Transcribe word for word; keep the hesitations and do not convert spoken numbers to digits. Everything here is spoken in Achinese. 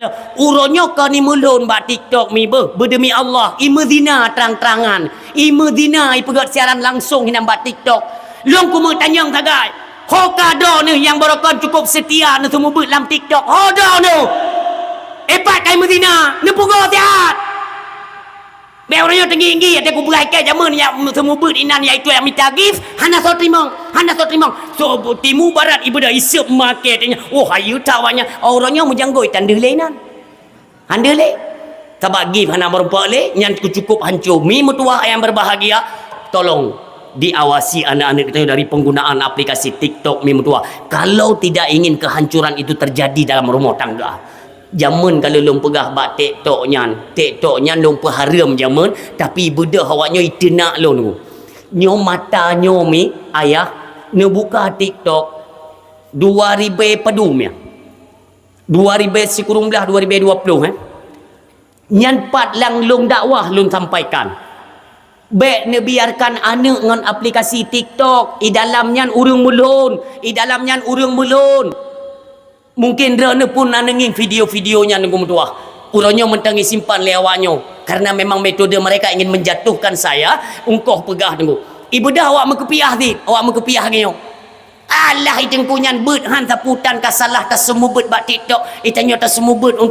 Uroe nyoe ka ni meulôn bak TikTok mi beuh, beudeumi Allah, imeuzina trang-trangan, imeuzina ipeugét siaran langsong hinan bak TikTok. Lôn keumeung tanyong sagai, ho ka droeneuh nyang barokon cukup seutia neuseumeubeuet lam TikTok, ho droeneuh? Ipat kai meuzina, neupeugoe siat. Bèk uroe nyoe teunggi-inggi, até kubeurai kèe jameun nyang seumeubeuet inan, yaitu nyang mita gift, hana soe teurimong, hana soe teurimong. Soe timu barat ibeudôh iseup maké teuh nyan. Oh, hayeue that awaknyan. Oh, uroe nyoe meujanggôi tan deuh lé inan. Han deuh lé. Sabab gift hana meurumpok lé, nyan cukup hanco. Mi meutuwah nyang berbahagia, tolong diawasi aneuk-aneuk geutanyoe dari penggunaan aplikasi TikTok mi meutuwah. Kalau tidak ingin kehancuran itu terjadi dalam rumah tangga, jameun ka lôn peugah bak TikTok nyan, TikTok nyan lôn peuhareuem jameun, tapi beudôh awaknyoe iteunak lôn. Nyoe mata nyoe mi, ayah, neubuka TikTok dua ribèe padum nyan. Dua ribèe sikureueng blah, dua ribèe dua ploh, eh. Nyan pat nyang lôn dakwah lôn sampaikan. Bèk neubiarkan aneuk ngon aplikasi TikTok, i dalam nyan ureueng meulôn, i dalam nyan ureueng meulôn. Mungkin droeneuh pun na neungieng video-video nyan, Teungku meutuwah. Uroe nyoe mantong isimpan lé awaknyoe, karena memang metode mereka ingin menjatuhkan saya, ungkoh peugah Teungku. Ibeudôh awak meukeupiah cit, awak meukeupiah nyoe. Alah, i Teungku nyan beuet han sapeue tan ka salah taseumeubeuet bak TikTok, i tanyoe taseumeubeuet